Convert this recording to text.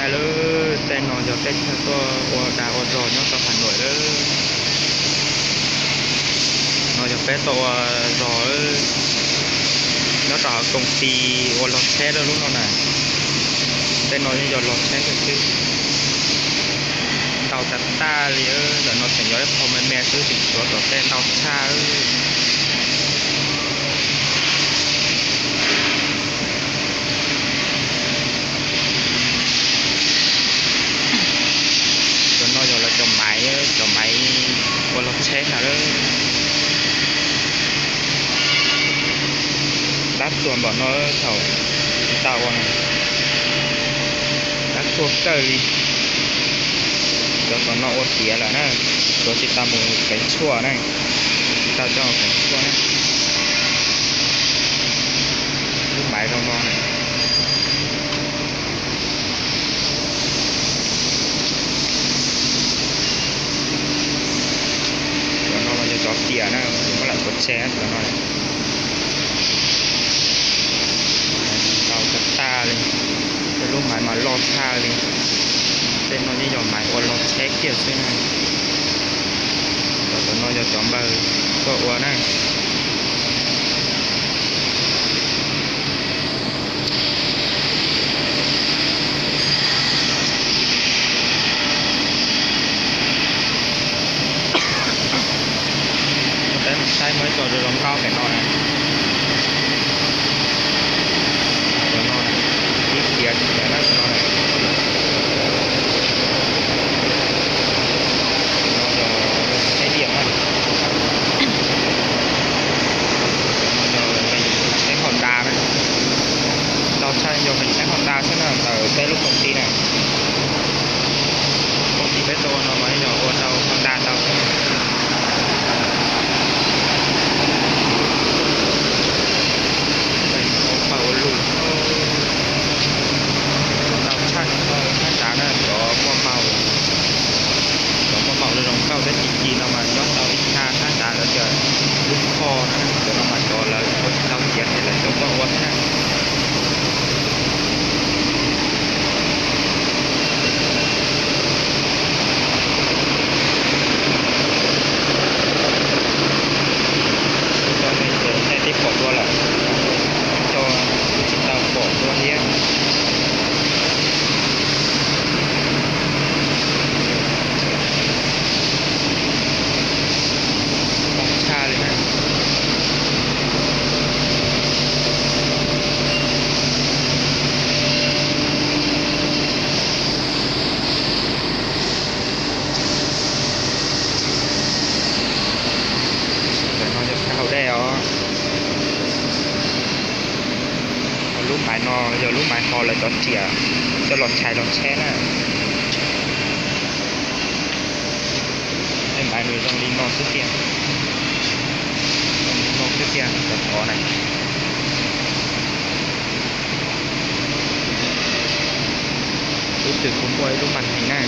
Lawm, tej no yog tej chaw tuaj ua dag ua zog nyob rau Has Nuam lawm. No yog peb tuaj ua zog, nyob rau hauv koom ti ua log tsheb rau lub no na. Tej no yeej yog log tsheb xwb. Ntau tag tag li, ntawm no tseem yog ib qho me me xwb, tseem tshuav tom tej ntau tshaj. Cov no yog lawv cov maiv, cov maiv ua log tsheb na lawm. Dab tuag npaum no thaum tsis tau ua na, dab tuag kawg li. Cov tom no ua tiav lawm na, cov tsis tau mus kev tshuaj na, tsis tau coj mus kev tshuaj na. Lub maiv zoo no na. Cov no mas yog cov tiam na, muab lam tuav tseg cov no. Ntau tag tag li, tej lub maiv mas loj tshaj li. Tej no yeej yog maiv ua log tsheb kiag xwb na. Cov no yog cov npawg tuaj ua na. Peb mus saib muaj ib co zoo nkauj pem no na. Cov no na, ib tiav tiav na cov no na. Cov no yog tsheb diam na. Cov no yog tsheb Honda na. Ntau tshaj yog tsheb Honda xwb na, ntawm peb lub koom ti na. Koom ti peb tuaj ua no mas yog ua rau Honda ntau xwb na. Ua pawg ua lug, ntau tshaj no thaj nrad na, cov muaj maum, cov muaj maum zoo nkauj thiab ci ci no mas nyob tau ib thaj thaj nrad lawv tias lub kho na, cov no mas cov lawv ua tsis tau tiav ces lawv cov tuaj ua thiab na. Cov no ces nej twb pom dua lawm, cov twb tsis tau pom dua thiab. Ntau tshaj li na. Ntawm no yog sab hauv dej os. Lub maiv no yog lub maiv ho lawv cov riam coj los tshais los tsheb na. Tej maiv nws zoo li no xwb tiag, zoo li no xwb tiag cov tod na. Ib txwm kuv muaj ib lub mas nis na.